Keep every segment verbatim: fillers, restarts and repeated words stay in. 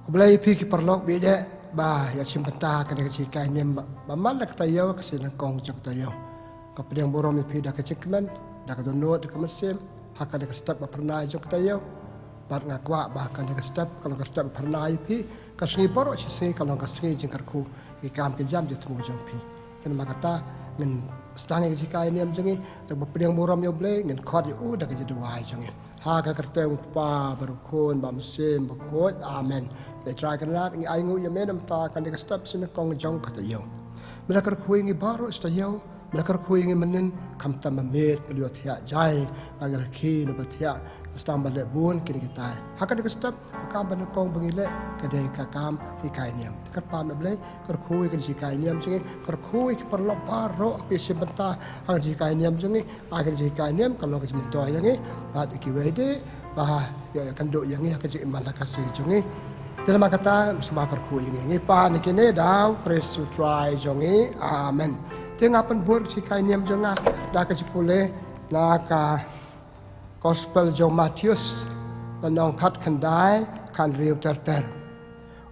Khublei ïa phi ki paralok baieit ba ïa shim bynta ha kane ka jinghikai niam ba, ba man la ka taïew ka sngi nyngkong jong ka taïew. Nga pdiang burom ïa phi da ka jingkmen, da ka dohnud, da ka mynsiem ha kane ka step ba phyrnai jong ka taïew. Bad nga kwah ba kane ka step ka long ka step ba phyrnai ïa phi, ka sngi baroh shi sngi ka long ka sngi jingkyrkhu ïa ki kam ki jam jingthmu jong phi. Te namar kata ngin sdang ïa ka jinghikai niam jong ngi da kaba pdiang burom ïa U Blei, ngin khot ïa u da ka jingduwai jong ngi. Ha ka kyrteng U Kpa bad U Khun bad U Mynsiem Bakhuid. Amen. Blei Trai Kynrad, ngi ainguh ïa me namar kane ka step sngi nyngkong jong ka taïew. Me la kyrkhu ïa ngi baroh shi taïew, me la kyrkhu ïa ngi mynhynnin, khamtam mynmiet ngi la ïohthiah jai bad ngi la khie na ba thiah, sdang ban leh bun kine kitai. Ha kane ka step ka kam ba nyngkong ba ngi leh ka dei ka kam hikai niam. Kyrpad me Blei, kyrkhu ïa ka jinghikai niam jong ngi, kyrkhu ïa ki paralok baroh kiba shim bynta ha ka jinghikai niam jong ngi. Ai ka jinghikai niam ka long ka jingmyntoi ïa ngi bad ïa kiwei de ba ïakynduh ïa ngi ha ka jingim man la ka sngi jong ngi. Te namar kata sngewbha kyrkhu ïa ngi. Ngi pan ïa kine da U Khrist U Trai jong ngi. Amen. Te nga pynbud ka jinghikai niam jong nga da ka jingpule na ka Gospel jong u Mathaios, lynnong khatkhyndai, khathynriew ter ter.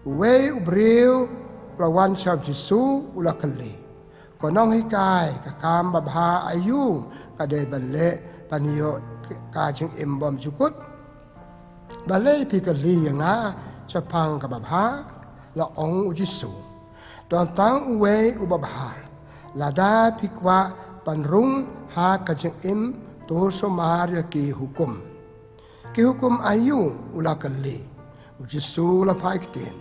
Uwei u briew u la wan sha u Jisu, u la kylli, "Ko nonghikai, ka kam babha aïu nga dei ban leh ban ïoh ka jingim bymjukut?" "Balei phi kylli ïa nga shaphang ka babha?" la ong u Jisu. "Don tang uwei uba bha. Lada phi kwah ban rung ha ka jingim, to sumar ïa ki hukum." "Ki hukum aïu?" u la kylli. U Jisu u la phai ktien,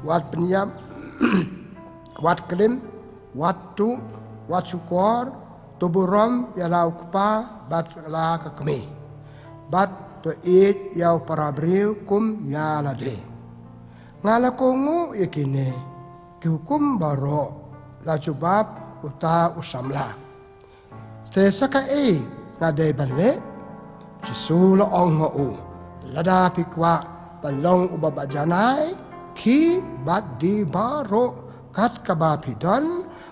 "Wat pynïap, wat klim, wat tuh, wat shukor, to burom ïa la u kpa bad la ka kmie, bad to ïeit ïa u para briew kum ïa lade." "Nga la kohnguh ïa kine ki hukum baroh," la jubab uta u samla. "Te sa kaei nga dei ban leh?" Jisu la ong ha u, "Lada phi kwah ban long uba bhajanai, khie bad die baroh kat kaba phi don,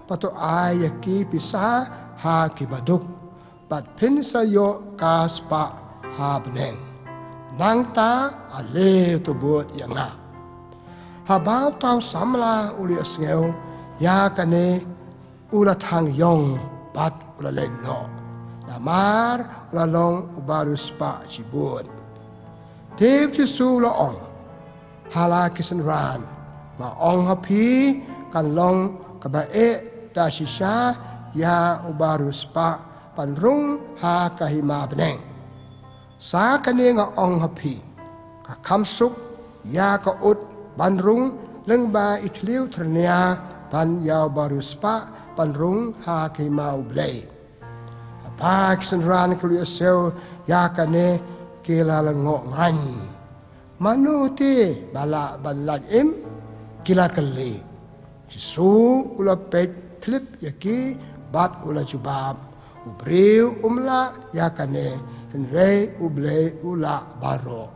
bad to ai ïa ki pisa ha ki baduk, bad phin sa ïoh ka spah ha bneng. Nangta ale to bud ïa nga." Haba uta u samla u la ïohsngew ïa kane, u la thang ïong bad u la leit noh, namar u la long uba riewspah shibun. Te u Jisu u la ong ha la ki synran, "Nga ong ha phi, kan long kaba eh da shisha ïa uba riewspah ban rung ha ka hima bneng. Sa kane nga ong ha phi, ka kham suk ïa ka ut ban rung lyngba i thliew tyrnia ban ïa uba riewspah ban rung ha ka hima U Blei." Haba ki synran ki la ïohsngew ïa kane, ki la lyngngoh ngan. "Mano te ba lah ban lait im?" ki la kylli. Jisu u la peit khlip ïa ki bad u la jubab, "U briew um lah ïa kane, hynrei U Blei u lah baroh."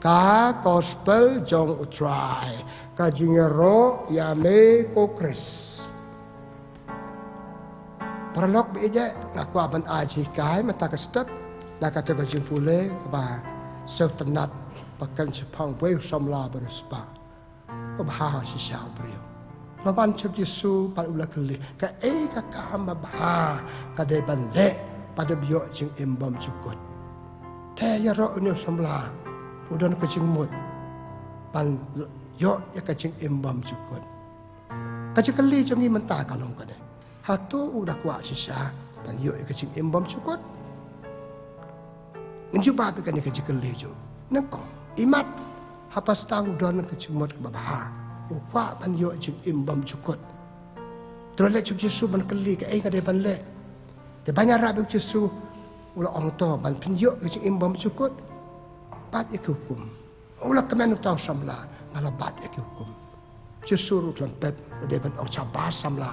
Ka Gospel jong U Trai. Ka jingïaroh ïa me ko Khrist. Paralok baieit, nga kwah ban ai jinghikai mynta ka step na kata ka jingpule kaba sngewtynnat, ba kren shaphang uwei u samla ba riewspah. Ba bha shisha u briew. La wan sha u Jisu bad u la kylli, "Kaei ka kam ba bha nga dei ban leh ban ïoh jingim bymjukut?" Te ïaroh une u samla u don ka jingmut ban ïoh ïa ka jingim bymjukut. Ka jingkylli jong ngi mynta ka long kane, hato u da kwah shisha ban ïoh ïa ka jingim bymjukut? Ngin jubab ïa kane ka jingkylli jong u. Nyngkong, imat, haba sdang u don ka jingmut kaba bha, u kwah ban ïoh jingim bymjukut. Te u la leit sha u Jisu ban kylli, "Kaei nga dei ban leh?" Te ban ïarap ïa u Jisu, u la ong, "To, ban phin ïoh ka jingim bymjukut, bat ïa ki hukum." U la kmen uta u samla, "Nga la bat ïa ki hukum." Jisu ruh u khlem pep, u dei ban ong, "Shabash samla,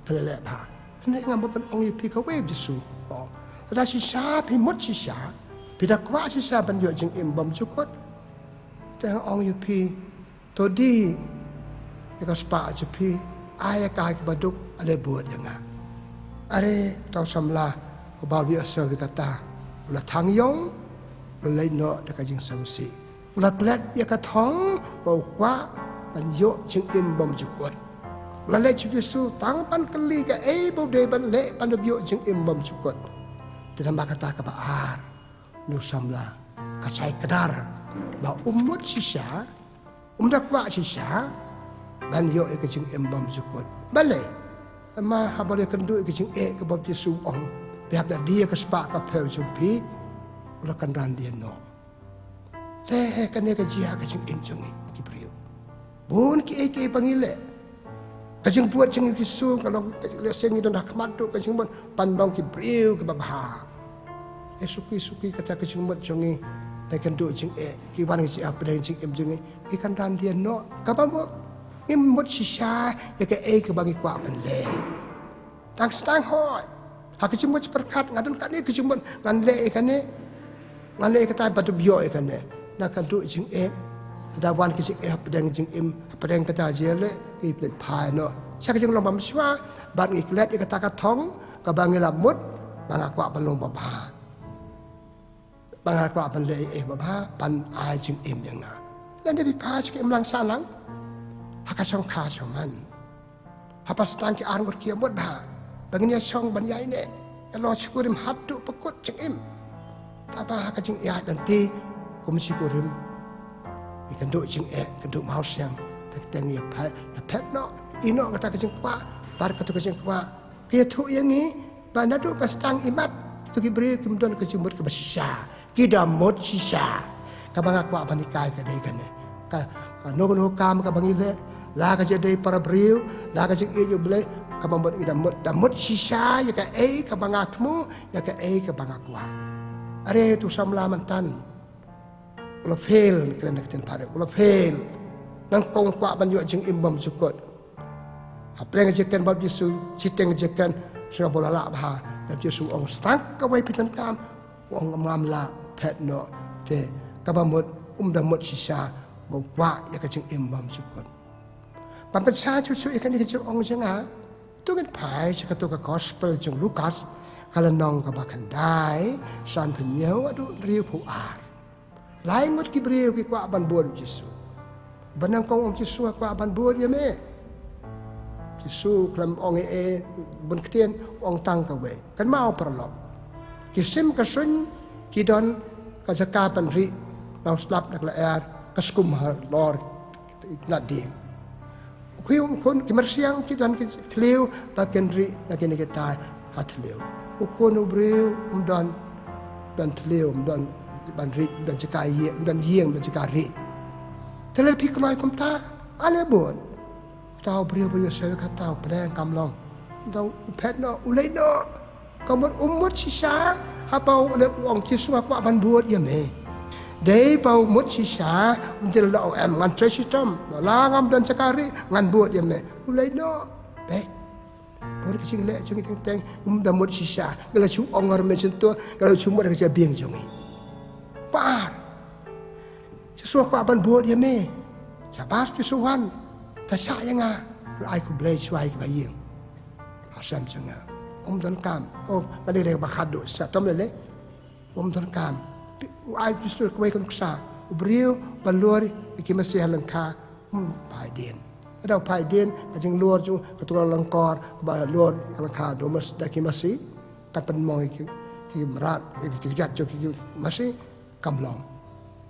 phi la leh bha." "Hynrei nga mut ban ong ïa phi kawei," Jisu u ong. "Lada shisha phi mut shisha, phi da kwah shisha ban ïoh jingim bymjukut, te nga ong ïa phi, to die ïa ka spah jong phi, ai ïa ka ha ki baduk, ale bud ïa nga." Are uta u samla uba u la ïohsngew ïa kata, u la thang ïong, u la leit noh da ka jingsngewsih. U la klet ïa ka thong ba u kwah ban ïoh jingim bymjukut. U la leit sha u Jisu tang ban kylli kaei ba u dei ban leh ban ïoh jingim bymjukut. Te namar kata kaba ar, u samla, ka shai kdar ba um mut shisha, um da kwah shisha ban ïoh ïa ka jingim bymjukut. Balei? Namar haba u la ïakynduh ïa ka jingeh kaba u Jisu u ong, phi hap da die ïa ka spah ka phew jong phi, u la kynran die noh. Te kane ka jia ka jingim jong ngi ki briew. Bun kiei kiei ba ngi leh. Ka jingbud jong ngi Jisu ka long, ka leh shisha ngi don ha khmat duh ka jingbud ban long ki briew kiba bha. Te suki suki kata ka jingbud jong ngi, la ïakynduh jingeh, ki wan ki jia hapdeng jingim jong ngi, ki kynran die noh. Kaba mut, ngim mut shisha ïa kaei kaba ngi kwah ban leh. Tang sdang hooid. Ha ka jingmut pyrkhat, nga don kane ka jingmut, ngan leh ïa kane, ngan leh ïa kata, bad um ïoh ïa kane. Na ka duh jingeh, da wan ka jingeh hapdeng jingim, hapdeng kata jingeh, ngi pynleit phai noh sha ka jinglong bymshuwa, bad ngi klet ïa kata ka thong kaba ngi la mut ba nga kwah ban long babha, ba nga kwah ban leh ïa ei babha ban ai jingim ïa nga. Lane phi phai sha ka imlang sahlang, ha ka shongkha shongman, haba sdang ki ar ngut ki ïamut bha ba ngin ïashong ban ïaineh, ïalong shikurim haduh ba kut jingim. Tangba ha ka jingïaid lynti kum shikurim, ïakynduh jingeh, ïakynduh mawsiang, teng teng ïa phet, ïa phet noh, ïehnoh kata ka jingkwah, bad kata ka jingkwah ka ïathuh ïa ngi ba naduh ba sdang imat, kito ki briew kim don ka jingmut kaba shisha. Ki da mut shisha. Kaba nga kwah ban hikai ka dei kane. Ka, kano kano ka kam kaba ngi leh, la ka jingdei para briew, la ka jingïeit ïa U Blei, kaba mut ngi da mut, da mut shisha ïa kaei kaba nga thmu, ïa kaei kaba nga kwah. Are uto u samla myntan u la fail, kren na ka ktien phareng, u la fail. Nyngkong u kwah ban ïoh jingim bymjukut. Hapdeng ka jingkren bad U Jisu, shiteng ka jingkren, sngewbha u la lah bha. Bad U Jisu u ong, sdang kawei phi donkam. U ong, ngam lah, phet noh. Te kaba mut, um da mut shisha ba u kwah ïa ka jingim bymjukut. Ban pynshai shuh shuh ïa kane ka jingong jong nga, to ngin phai sha kato ka gospel jong u Lukas, ka lynnong kaba khyndai, sanphew hynñiew haduh hynriewphew ar. Lai ngut ki briew ki kwah ban bud U Jisu. Ba nyngkong u ong, Jisu, nga kwah ban bud ïa me. U Jisu u khlem ong ei ei bun ktien, u ong tang kawei, kynmaw paralok. Ki sim ka suiñ, ki don ka jaka ban rieh na u slap na ka lyer, ka skum halor ki tnat dieng. U khun, u khun, ki myrsiang ki don ki thliew ba kin rieh na kine kita ha thliew. U khun u briew um don, don thliew, um don ban rieh, um don jaka ïing, um don ïing, um don jaka rieh. Te lada phi kloi kumta, ale bud. Uta u briew ba ïohsngew ïa kata u pynbeit, kam long. Uta u phet noh, u leit noh. Ka mut um mut shisha haba u leh, u ong, Jisu, nga kwah ban bud ïa me. Dei ba u mut shisha, um dei la ong, em, ngan trei shitom, la ngam don jaka rieh, ngan bud ïa me. U leit noh. Beit. Bun ka jingïaleh jong ngi teng teng um da mut shisha. Ngi la shu ong, ngan rymmen shyntur, ngi la shu mut ha ka jabieng jong ngi. Ba ar, Jisu, nga kwah ban bud ïa me. Shabas, Jisu wan, to shah ïa nga. Nga ai khublei shuwa ïa kiba ïeng ha sem jong nga. Um donkam. Oh, nga dei ba khatduh, sa tom lei lei. Um donkam. U ai Jisu kawei ka nuksa, u briew ba lur ïa ki masi ha lyngkha, um phai dien. Lada u phai dien, ka jinglur jong u, ka tulor lyngkor ba lur ïa ka lyngkha da ki masi, ka pynmong ïa ki, ki mrad, ïa ki kjat jong ki masi, kam long.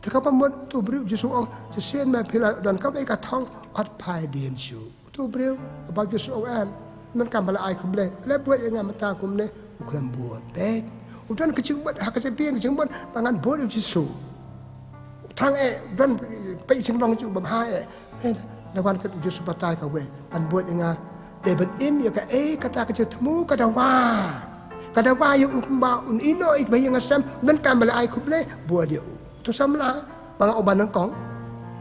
Te kaba mut uto u briew, Jisu u ong, shisien ma phi la don kawei ka thong, wat phai dien shuh. Uto u briew, kaba Jisu u ong, em, ym donkam ba la ai khublei, la bud ïa nga mynta kumne, u khlem bud. Beit. U don ka jingmut ha ka jabieng, ka jingmut ba ngan bud ïa u Jisu. U thrang eh, u don, peit jinglong jong u ba bha eh. Eh, la wan ka, u Jisu u batai kawei, ban bud ïa nga, dei ban im ïa kaei kata ka jingthmu ka dawa. Ka dawa ïa u kumba un ïehnoh ïa kiba ïeng ha sem, ym donkam ba la ai khublei, bud ïa u. Uto u samla ba nga ong ba nyngkong,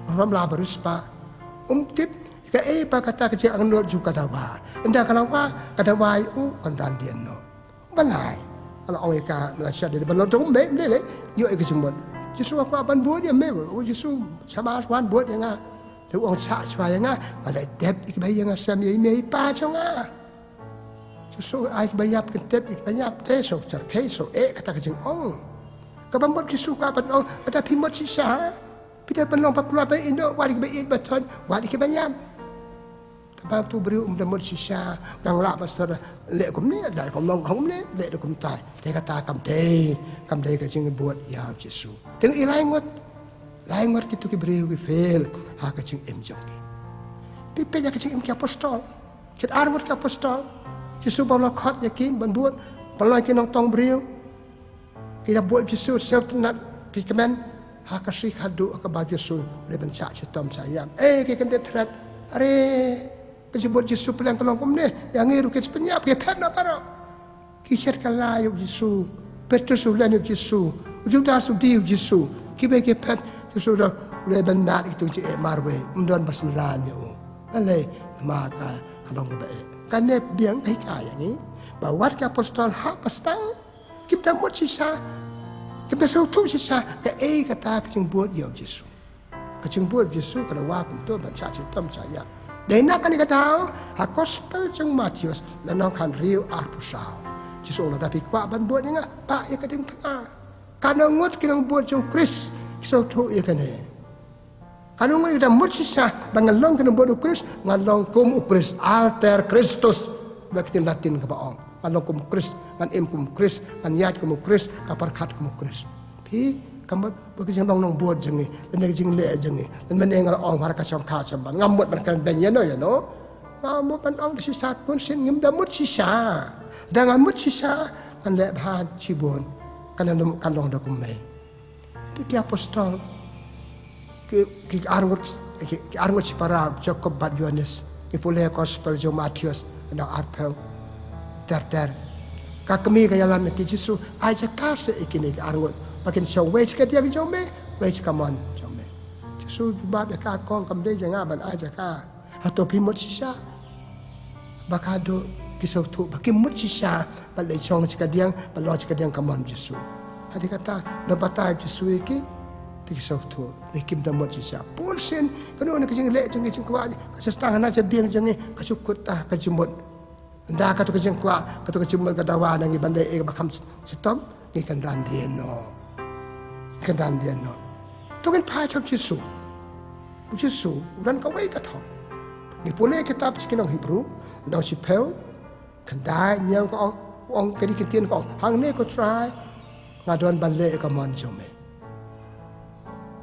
u samla ba riewspah, um tip kaei ba kata ka jingangnud jong ka dawa. Ynda ka la wah ka dawa ïa u, kynran dien noh. Balei? Ka la ong ïa ka, Malaysia, dei ban long, to me, me lei, ïoh ïa ka jingmut. Jisu, nga kwah ban bud ïa me. O Jisu, shabas, wan bud ïa nga. Te u ong, shah shuwa ïa nga, nga la tep ïa kiba ïeng ha sem ïa i mei i pa jong nga. Jisu, ai kiba ïap kin tep ïa kiba ïap, te shu jar khie shu eh, kata ka jingong. Kaba mut Jisu u kwah ban ong, lada phi mut shisha, Phi dei ban long ba kloi ba ïehnoh, wat ïa kiba ïeit ba thoh, wat ïa kiba ïap. Te ba utu u briew um da mut shisha, dang lah ba sdang leh kumne, leh kum long kumne, leh da kumtai. Te kata kam dei, kam dei ka jingbud ïa u Jisu. Te ngi i lai ngut, lai ngut kitu ki briew ki fail ha ka jingim jong ki. Phi peit ïa ka jingim ki apostol. Kit ar ngut ki apostol. Jisu ba u la khot ïa ki ban bud, ba long ki nongtong briew. Ki da bud Jisu sngewtynnat, ki kmen ha ka sngi haduh kaba Jisu u dei ban shah shitom shah ïap. Eh, ki kyndit thret. Are, ka jingbud Jisu pynlong ka long kumne, ïa ngi ruh kin sa pynïap, ki phet noh baroh. Ki shet kylla ïa u Jisu. Petrus u len ïa u Jisu. U Judas u die ïa u Jisu. Kiwei ki phet, Jisu u dei ban mad ïa kitu ki jingeh marwei. Ym don ba synran ïa u. Balei? Namar ka, ka long kaba eh. Kane biang ka hikai ïa ngi ba wat ki apostol hap ba sdang kim da mut shisha, kim da sngewthuh shisha kaei kata ka jingbud ïa u Jisu. Ka jingbud Jisu ka la wad kumto ban shah shitom shah ïap. Dei na kane ka daw ha Gospel jong u Mathaios lynnong khathynriew arphew saw. Jisu u ong lada phi kwah ban bud ïa nga, bah ïa ka diengphna. Katno ngut ki nongbud jong u Khrist ki sngewthuh ïa kane? Katno ngut ki da mut shisha ba nga long ka nongbud u Khrist, nga long kum u Khrist, alter Christus. Ba ka ktien Latin kaba ong. Nga long kum u Khrist, ngan im kum u Khrist, ngan ïaid kum u Khrist, nga pyrkhat kum u Khrist. Phi, ka mut ba ka jinglong nongbud jong ngi, lane ka jingleh jong ngi, lane mynne nga la ong ha ka shongkha shongman, ngam mut ban kren beiñ ïano ïano. Ngam mut ban ong da shisha, bunsien ngim da mut shisha. Da ngan mut shisha, ngan leh bha shibun. Kan long, kan long da kumne. Ki apostol, ki, ki arngut, ki, ki arngut shipara, Jakob bad Ïohannes, ngi pule Gospel jong u Mathaios, lynnong arphew, ter ter. Ka kmie ka ïalam ïa u Jisu, ai jaka seh ïa kine ki arngut, ba kin shong wei sha ka diang jong me, wei sha ka mon jong me. Jisu u jubab ïa ka, kong, kam dei jong nga ban ai jaka. Hato phi mut shisha? Ba ka dei ki sngewthuh ba ki mut shisha ban leit shong sha ka diang, ban long sha ka diang ka mon Jisu. Hadien kata, na batai Jisu ïa ki, te ki sngewthuh, ne kim da mut shisha. Bunsien, kano kano ka jingleh jong ngi, jingkwah, ka shu sdang hana sha biang jong ngi, ka shu kut ta ka jingmut. Ynda kato ka jingkwah, kato ka jingmut ka dawa na ngi ban leh ïa kaba kham shitom, ngi kynran dien noh. Ngi kynran dien noh. To ngin phai sha u Jisu. U Jisu u don kawei ka thong. Ngi pule kitab sha ki nong Hebru, lynnong shiphew, khyndai, hynñiew ka ong, u ong kane ka ktien ka ong, hangne ko Trai, nga don ban leh ïa ka mon jong me.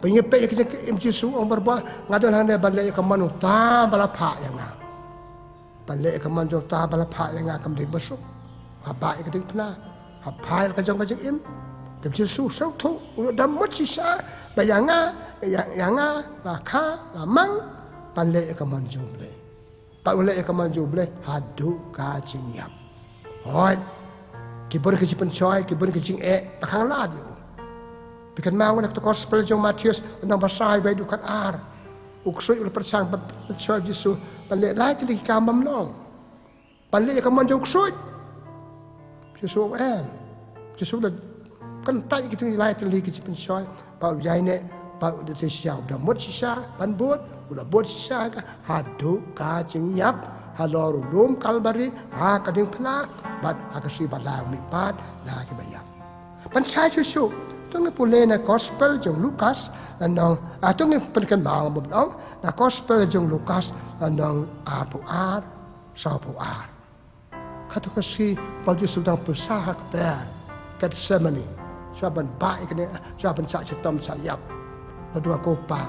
Ba ngi peit ïa ka jingim u Jisu u ong barabor, nga don hangne ban leh ïa ka mon uta ba la phah ïa nga. Ban leh ïa ka mon jong uta ba la phah ïa nga kam dei kaba suk. Ha bah ïa ka diengphna. Ha phai ka jong ka jingim. Te u Jisu u sngewthuh, u da mut shisha ba ïa nga, ïa, ïa nga, la kha, la mang, ban leh ïa ka mon jong u Blei. Bad u leh ïa ka mon jong u Blei haduh ka jingïap. Hooid. Ki bun ki jingpynshoi, ki bun ki jingeh, ba khang lad ïa u. Phi kynmaw na kato ka Gospel jong u Mathaios, lynnong ba saw, wei haduh khatar. U ksuid u la pyrshang ban pynshoi ïa u Jisu ban leh lai tylli ki kam bym long. Ban leh ïa ka mon jong u ksuid. U Jisu u ong em. U Jisu u la kyntait ïa kito ki lai tylli ki jingpynshoi. Bad u ïaineh, bad u da shisha, u da mut shisha ban bud, u la bud shisha ka haduh ka jingïap halor u lum Kalbari, ha ka diengphna, bad ha ka sngi ba lai u mihpat na kiba ïap. Ban shai shuh shuh, to ngin pule na Gospel jong u Lukas, lynnong, ah, to ngin pynkynmaw, ban ong, na Gospel jong u Lukas, lynnong arphew ar, sawphew ar. Kato ka sngi ba u Jisu u dang pyrshah ha ka kper Gethsemane. Shuwa ban bah ïa kane, shuwa ban shah shitom shah ïap. Naduh ko Pa,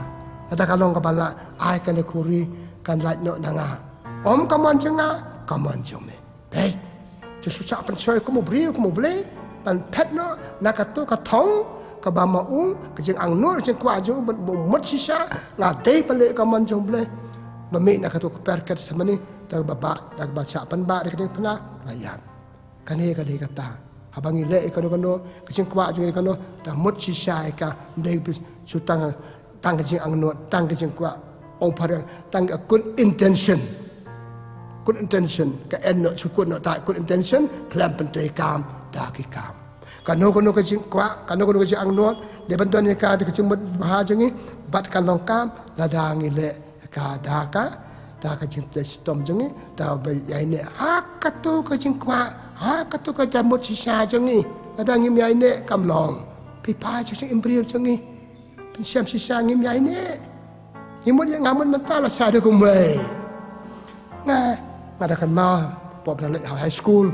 lada ka long kaba lah, ai kane ka khuri kan lait noh na nga. Ym ka mon jong nga, ka mon jong me. Peit, u Jisu u shah pynshoi kum u briew, kum u Blei, ban phet noh na kato ka thong kaba ma u, ka jingangnud, ka jingkwah jong u, ban bym mut shisha, nga dei ban leh ïa ka mon jong u Blei. Ba mih na kato ka kper Gethsemane, da kaba bah, da kaba shah pynbah da ka diengphna, la ïap. Kane ka dei kata. Haba ngi leh ïa kano kano, ka jingkwah jong ngi kano, da mut shisha ïa ka, ym dei ba shu tang tang ka jingangnud, tang ka jingkwah, ong phareng, tang ka good intention. Good intention, ka en noh, shu kut noh ta good intention, khlem pyntrei kam da ki kam. Kano kano ka jingkwah, kano kano ka jingangnud, dei ban don ïa ka da ka jingmut bha jong ngi, bad kan long kam, lada ngi leh ïa ka da ka, da ka jingtrei shitom jong ngi, da ba ïaineh ha kato ka jingkwah, ha kato ka jingmut shisha jong ngi, lada ngim ïaineh kam long. Phi phai sha ka jingim briew jong ngi. Pynshem shisha ngim ïai ne. Ngi mut ïa nga mut mynta la sha da kumwei. Nga, nga da kynmaw pop na leh ha high school.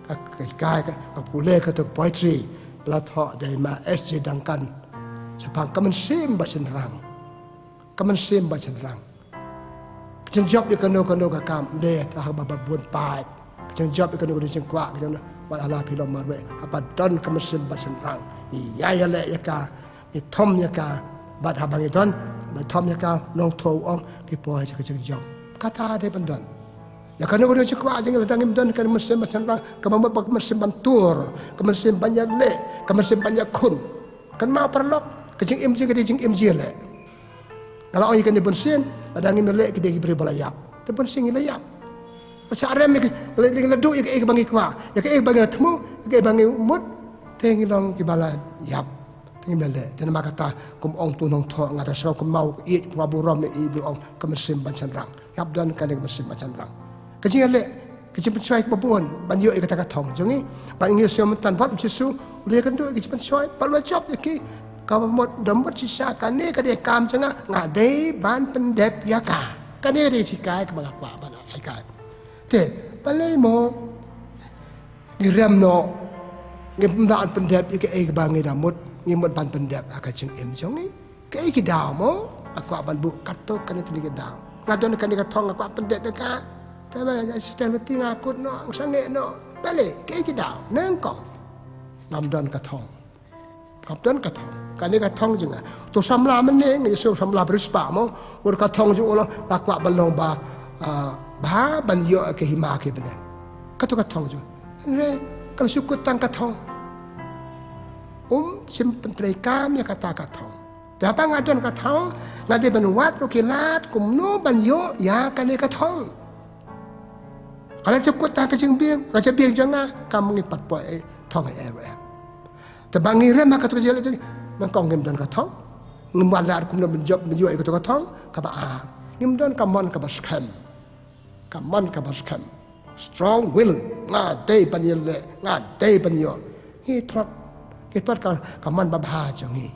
Ka, ka kai ka, ka pule ka tuk poetry. La thoh dei ma S J Duncan. Shaphang ka mynsiem ba shynrang. Ka mynsiem ba shynrang. Ka jingjop ïa kano kano ka kam de ta ha ba ba bun pat. Ka jingjop ïa kano kano jingkwah ka jong wat hala phi long marwei. Haba don ka mynsiem ba shynrang. Ïa ïa leh ïa ka. Ngi thom ïa ka bad haba ngi don ba thom ïa ka nongthoh ong ki poi ka jingjop. Kata de ban don. Ïa kano kano jingkwah jong ngi lada ngim don ka mynsiem ba shynrang, ka ba mut ba ka mynsiem ban tur, ka mynsiem ban ïaleh, ka mynsiem ban ïakhun. Kan ma paralok, ka jingim jong ngi ka dei jingim jingïaleh. Nga la ong ïa kane bun sien, lada ngim ïaleh ki dei ki briew ba la ïap. Te bun sien ngi la ïap. Ka sa rem ïa ki, la, la, la duh ïa kaei ba ngi kwah, ïa kaei ba ngi thmu, ïa kaei ba ngi mut, te ngi long kiba la ïap. Te ngim ïaleh, te namar kata kum ong tu nongthoh nga da sngewkynmaw ïeit pynburom ïa i ba ong ka mynsiem ban shynrang. Hap don kane ka mynsiem ban shynrang. Ka jingïaleh, ka jingpynshoi kaba bun ban ïoh ïa kata ka thong jong ngi. Ba ngi sngewthuh mynta ba u Jisu u la ïakynduh ïa ka jingpynshoi, ba u la jop ïa ki. Kaba mut, da mut shisha kane ka dei ka kam jong nga, nga dei ban pyndep ïa ka. Kane ka dei ka shikai kaba nga kwah ban ai kai. Te balei mo ngi rem noh, ngim lah pyndep ïa kaei kaba ngi da mut, ngi mut ban pyndep ha ka jingim jong ngi. Kaei ki daw mo, nga kwah ban buh katto katne tylli ki daw. Nga don kane ka thong nga kwah pyndep ïa ka. Te ba ïa sister Leti nga kut noh, nga sangeh noh. Balei, kaei ki daw, nyngkong. Ngam don ka thong. Ngam don ka thong. Kane ka thong jong nga. To samla mynne, nga ïohsngew samla brisbah mo. Ur ka thong jong u la, nga kwah ban long ba, ah, ba ban ïoh ka hima ki bneng. Kato ka thong jong. Hynrei, ka la shu kut tang ka thong. Um shym pyntreikam ïa kata ka thong. Te haba nga don ka thong, nga dei ban wad ruh ki lad kumno ban ïoh ïa kane ka thong. Ka la shu kut tang ka jingbiang, ka jingbiang jong nga, kam ngi pat poi, eh, thong eh, eh. Te ba ngi rem ha kato ka jingïaleh jong ngi, nyngkong ngim don ka thong. Ngim wad lad kumno ban jop ban ïoh ïa kato ka thong, kaba ar. Ngim don ka mon kaba skhem. Ka mon kaba skhem. Strong will. Nga dei ban ïaleh, nga dei ban ïoh. Ngi tlot, ngi tlot ka, ka mon babha jong ngi.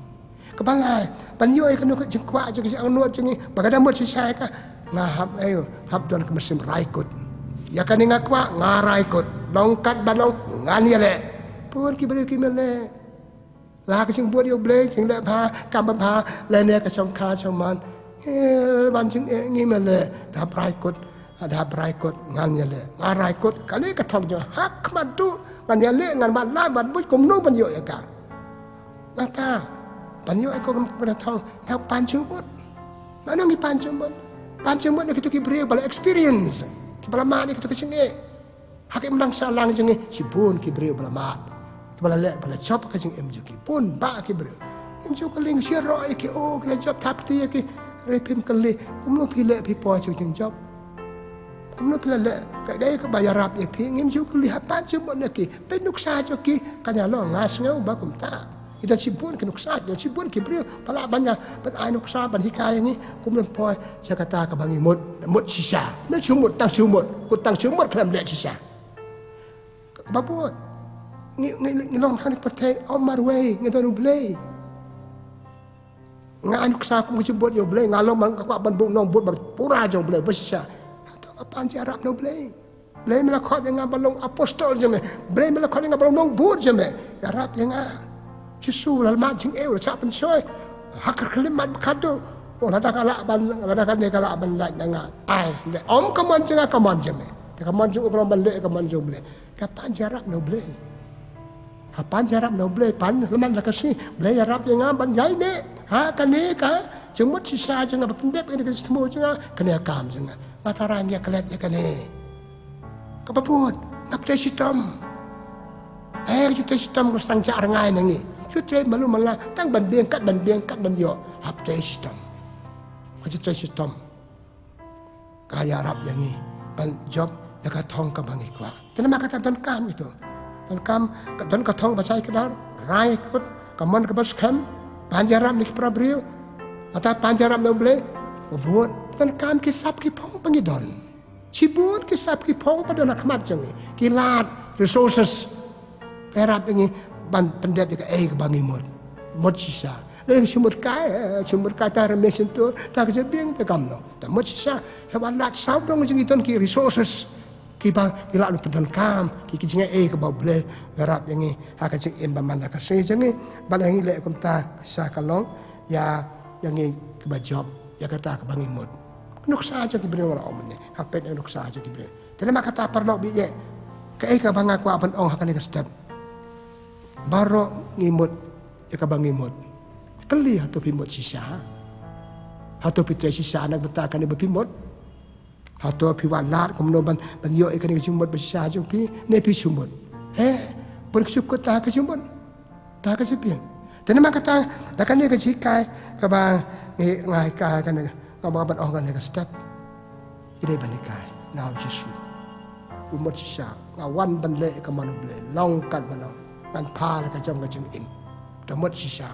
Kaba lai, ban ïoh ïa kano ka jingkwah jong ngi, jingangnud jong ngi, ba ka da mut shisha ïa ka. Nga hap, eh, hap don ka mynsiem rai kut. Ïa kane nga kwah, nga rai kut. Long katba long, ngan ïaleh. Pun ki briew kim ïaleh. La ka jingbud ïa U Blei, jingleh bha, kam babha, lane ka shongkha shongman. Eh, ban jingeh ngim ïaleh, da hap rai kut, da hap rai kut, ngan ïaleh. Nga rai kut, kane ka thong jong nga, ha khmat duh, ngan ïaleh, ngan wad lad, wad buit, kumno ban ïoh ïa ka. Nangta, ban ïoh ïa ka kum ka thong, nang pan jingmut. Mano ngi pan jingmut? Pan jingmut na kito ki briew ba la experience, kiba la mad ïa kito ki jingeh. Ha ka imlang sahlang jong ngi, shibun ki briew ba la mad, kiba la leh, ba la jop ka jingim jong ki. Bun bah ki briew. Ngim ju kylli, ngi sngewroh ïa ki, oh, ki la jop thap kti ïa ki. Hynrei phim kylli, kumno phi leh phi poi sha ka jingjop? Kumno phi la leh, kaei kaba ïarap ïa phi? Ngim ju kylli, ha pan jingmut na ki. Peit nuksa jong ki, kan ïa long, nga sngew ba kumta. Ngi don shibun ki nuksa, don shibun ki briew ba lah ban ïa, ban ai nuksa, ban hikai ïa ngi, kumno poi sha kata kaba ngi mut, mut shisha. Ngi shu mut, tang shu mut, kut tang shu mut khlem leh shisha. Kaba bud. Ngi, ngi, ngi long ha kane ka pyrthei, ym marwei, ngi don U Blei. Nga ai nuksa kum ka jingbud ïa U Blei, nga long, nga kwah ban bud nongbud ba pura jong U Blei, ba shisha. Hato nga pan jingïarap na U Blei? Blei, me la khot ïa nga ban long apostol jong me. Blei, me la khot ïa nga ban long nongbud jong me. Ïarap ïa nga. Jisu u la mad jingeh, u la shah pynshoi. Ha ka klim mad ba khadduh. Oh, lada ka lah ban, lada kane ka lah ban lait na nga. Ai, ne, ym ka mon jong nga, ka mon jong me. Te ka mon jong u ka long ban leh ka mon jong U Blei. Ka pan jingïarap na U Blei. Ha pan jingïarap na U Blei, pan lem bad la ka sngi, Blei ïarap ïa nga ban ïaineh ha kane ka jingmut shisha jong nga, ba pyndep ïa kane ka jingthmu jong nga, kane ka kam jong nga. Nga tharai ngi ïa klet ïa kane. Kaba bud, nga pyntrei shitom. Eh, ka jingtrei shitom ka sdang jah rngai na ngi. Shu trei malu mala, tang ban biang, kat ban biang, kat ban ïoh. Hap trei shitom. Ka jingtrei shitom ka ïarap ïa ngi ban jop ïa ka thong kaba ngi kwah. Te namar kata donkam ito. Donkam, ka don ka thong ba shai kdar, rai kut, ka mon kaba skhem, pan jingïarap na ki para briew, kata pan jingïarap na U Blei, ba bud, donkam ki sap ki phong ba ngi don. Shibun ki sap ki phong ba don ha khmat jong ngi, ki lad, resources. Ïarap ïa ngi ban pyndep ïa kaei kaba ngi mut. Mut shisha. Leh shu mut kai, eh, shu mut kai ta rymmiang shyntur, ta ka jabieng ta kamno. Ta mut shisha, haba lait sawdong jong ngi don ki resources. Kiba ngi lah ban pyndonkam, ki, ki jingaiei kaba U Blei u ïarap ïa ngi, ha ka jingim ba man la ka sngi jong ngi, ba la ngi leh kumta, shisha ka long, ïa, ïa ngi kiba jop, ïa kata kaba ngi mut. Nuksa jong ki briew nga la ong mynne, ha peit nuksa jong ki briew. Te namar kata paralok baieit, kaei kaba nga kwah ban ong ha kane ka step. Baroh ngi mut, ïa kaba ngi mut. Kylli hato phi mut shisha. Hato phi trei shisha na ka bynta kane ba phi mut. Hato phi wad lad kumno ban, ban ïoh ïa kane ka jingmut ba shisha jong phi, ne phi shu mut. He, bun ki shu kut ta ka jingmut. Ta ka jabieng. Te namar kata, da kane ka jinghikai, kaba ngi, nga hikai kane, nga ba ban ong kane ka step. Ki dei ban hikai na U Jisu. U mut shisha, nga wan ban leh ïa ka mon U Blei, long katba long. Ngan phah la ka jong ka jingim. Da mut shisha.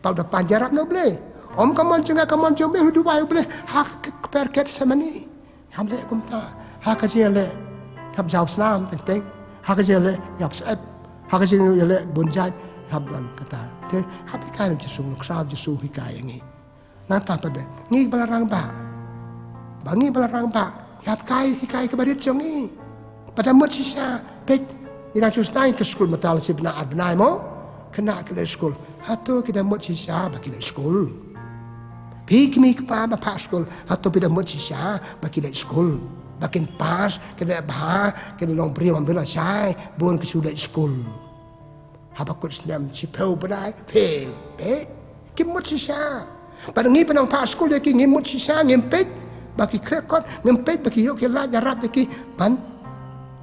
Pal da pan jingïarap na U Blei. Ym ka mon jong nga, ka mon jong me, u duwai U Blei ha ka kper Gethsemane. Ngam leh kumta. Ha ka jingïaleh, hap jaw snam teng teng. Ha ka jingïaleh, hap sep. Ha ka jingïaleh bun jait, hap don kata. Te, hap hikai na U Jisu, nuksa U Jisu hikai ïa ngi. Nangta pat de, ngi ba la rangbah. Ba ngi ba la rangbah, ïa hikai, hikai kaba rit jong ngi. Ba da mut shisha, peit, ngi dang shu sdang ka skul mynta la shi bnai ar bnai mo. Khynnah ki leit skul. Hato ki da mut shisha ba ki leit skul. Phi kmie kpa ba phah skul, hato phi da mut shisha ba ki leit skul. Ba kin pass, kin leh bha, kin long briew bym lashai, bun ki shu leit skul. Haba kut snem shiphew bnai, fail. Peit, kim mut shisha. Bad ngi ba nang phah skul ïa ki ngim mut shisha, ngim peit ba ki khreh kot, ngim peit ba ki ïoh ki lait ïarap ïa ki ban,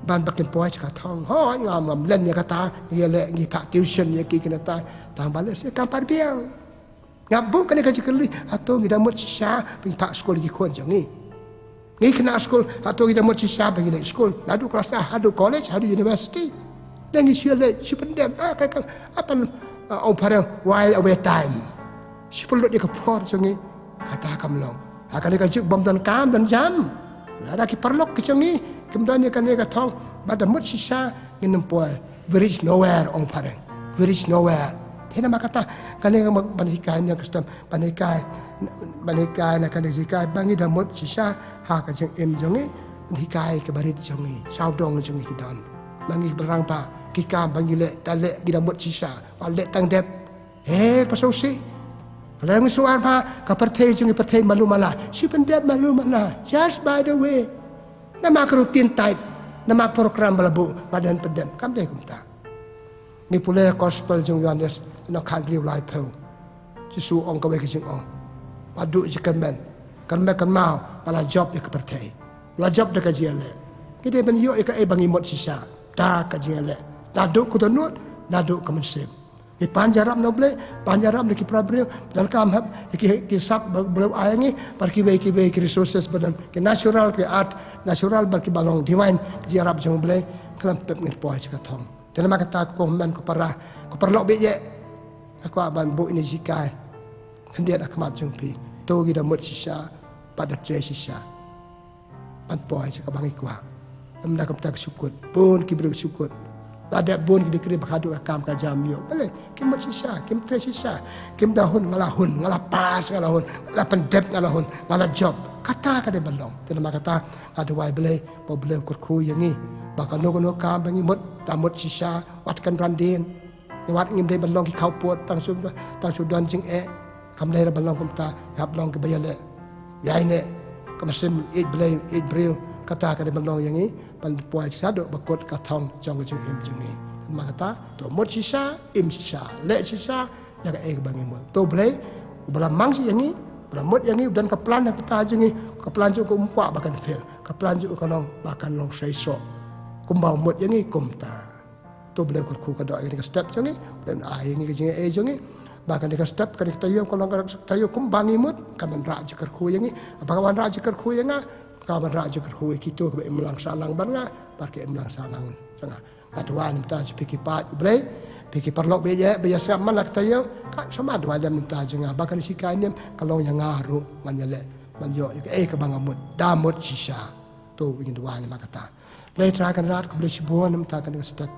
ban ba kin poi sha ka thong. Hooid, ngam, ngam len ïa kata, ngi leh, ngi phah tuition ïa ki kine ta, tang ba lehse kam pat biang. Nga buh kane ka jingkylli, hato ngi da mut shisha ba ngi phah skul ïa ki khun jong ngi. Ngi khynnah skul, hato ngi da mut shisha ba ngi leit skul. Naduh klas A, haduh college, haduh university. Leh ngi shu leit, shu pyndep, ah, ka, ka, ah, pan, ah, ong phareng, while away time. Shu pynlut ïa ka por jong ngi, kata kam long. Ha kane ka juk bym don kam, don jam. Lada ki paralok ki jong ngi, kim don ïa kane ka thong, ba da mut shisha, ngin ym poi. We reach nowhere, ong phareng. We reach nowhere. Te namar kata, kane ka ban hikai na ka step, ban hikai, ban hikai na kane hikai, ba ngi da mut shisha, ha ka jingim jong ngi, ban hikai kaba rit jong ngi, sawdong jong ngi ki don. Ba ngi ba rangbah, ki kam ba ngi leh, ta leh, ngi da mut shisha, ba leh tang dep. He, ka sngewsih. Ka long shuwa ba, ka pyrthei jong ngi pyrthei malu mala. Shu pyndep malu mala. Just by the way. Namar ka routine type. Namar program ba la buh. Ba don pyndep. Kam dei kumta. Ngi pule gospel jong u Ïoannis. Lynnong khathynriew laiphew. Jisu ong kawei ka jingong. Ba duh jingkyrmen. Kyrmen kyrmaw. Ba la jop ïa ka pyrthei. La jop da ka jingïaleh. Ngi dei ban ïoh ïa kaei ba ngi mut shisha. Da ka jingïaleh. Naduh ka dohnud. Naduh ka mynsiem. Ngi pan jingïarap na U Blei, pan jingïarap na ki para briew, donkam hap, ki, ki sap ba U Blei u ai ngi, bad kiwei kiwei ki resources ba don, ki natural, ki art, natural bad kiba long divine, ki jingïarap jong U Blei, khlem pep ngin poi sha ka thong. Te namar kata ko hynmen ko para, ko paralok baieit, nga kwah ban buh ïa kane ka jinghikai, khyndiat ha khmat jong phi, to ngi da mut shisha, bad da trei shisha. Ban poi sha kaba ngi kwah. Ym da kumta ki shu kut. Bun ki briew ki shu kut. La dep bun ki degree ba haduh ka kam ka jam ïoh. Balei, kim mut shisha, kim trei shisha. Kim da hun, nga la hun, nga la pass, nga la hun, nga la pyndep, nga la hun, nga la jop. Kata ka dei ban long. Te namar kata, nga duwai Blei, ba U Blei u kyrkhu ïa ngi. Ba kano kano kam ba ngi mut, da mut shisha, wat kynran dien. Ngi wat ngim dei ban long ki khawpud, tang shu, tang shu don jingeh. Kam dei ban long kumta, hap long kiba ïaleh. Ïaineh, ka mynsiem ïeit Blei, ïeit briew, kata ka dei ban long ïa ngi, ban poi shaduh ba kut ka thong jong ka jingim jong ngi. Namar kata, to mut shisha, im shisha, leh shisha, ïa kaei kaba ngi mut. To Blei, uba la mang shisha ïa ngi, uba la mut ïa ngi, u don ka plan ha ka bynta jong ngi, ka plan jong u um kwah ba kan fail, ka plan jong u ka long, ba kan long shisha. Kumba u mut ïa ngi, kumta. To Blei kyrkhu ka doh ïa kane ka step jong ngi, Blei un ai ïa ngi ka jingaiei jong ngi. Ba kane ka step, kane ka taïew, ka long ka taïew kumba ngi mut, kan wanrah jingkyrkhu ïa ngi. Ba ka wanrah jingkyrkhu ïa nga, ka wanrah jingkyrkhu ïa kito kiba imlang sahlang bad nga, bad ki imlang sahlang jong nga. Nga duwai na ka bynta jong phi ki paid U Blei, phi ki paralok baieit, ba ïa sngap man la ka taïew, ka sngewbha duwai lem na ka bynta jong nga, ba kane ka jinghikai niam, ka long ïa nga ruh, ngan ïaleh, ban ïoh ïa kaei kaba nga mut, da mut shisha. To ngin duwai namar kata. Blei Trai Kynrad, khublei shibun namar kata ka step.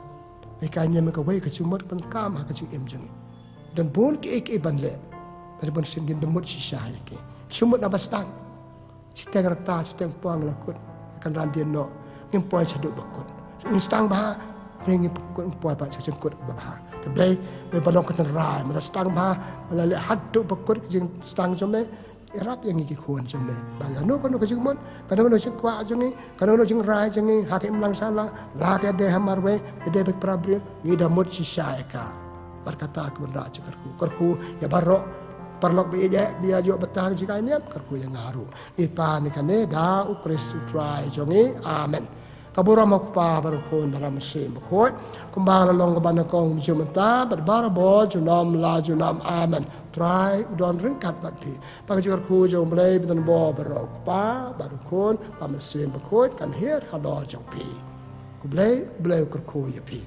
Hikai niam ïa kawei ka jingmut ban kam ha ka jingim jong ngi. Don bun kiei kiei ban leh. Lada bun sien ngin da mut shisha ïa ki. Shu mut na ba sdang. Shiteng rta, shiteng poi la kut. Kan ran dien noh. Ngim poi shaduh ba kut. Ngi sdang bha. Ngi poi, poi pat sha jingkut ba bha. Te Blei, me ba long ka tynrai, me la sdang bha, me la leh haduh ba kut ka jingsdang jong me. Ïarap ïa ngi ki khun jong me. Ba kano kano ka jingmut, kano kano jingkwah jong ngi, kano kano jingrai jong ngi, ha ka imlang sala, la ka dei ha marwei, ka dei bad para briew, ngi da mut shisha ïa ka. Bad kata ka ban rah jingkyrkhu, kyrkhu ïa baroh paralok ba ïeit, ba ïa ïoh bynta ha ka jingïaid niam, kyrkhu ïa nga ruh. Ngi pan ïa kane da U Khrist U Trai jong ngi. Amen. Ka burom U Kpa bad U Khun bad U Mynsiem Bakhuid, kumba la long kaba nyngkong, mynta bad barabor, junom la junom. Amen. Trai u don ryngkat bad phi. Bad ka jingkyrkhu jong U Blei ba donbor baroh, U Kpa bad U Khun bad U Mynsiem Bakhuid, kan hiar halor jong phi. U Blei, U Blei u kyrkhu ïa phi.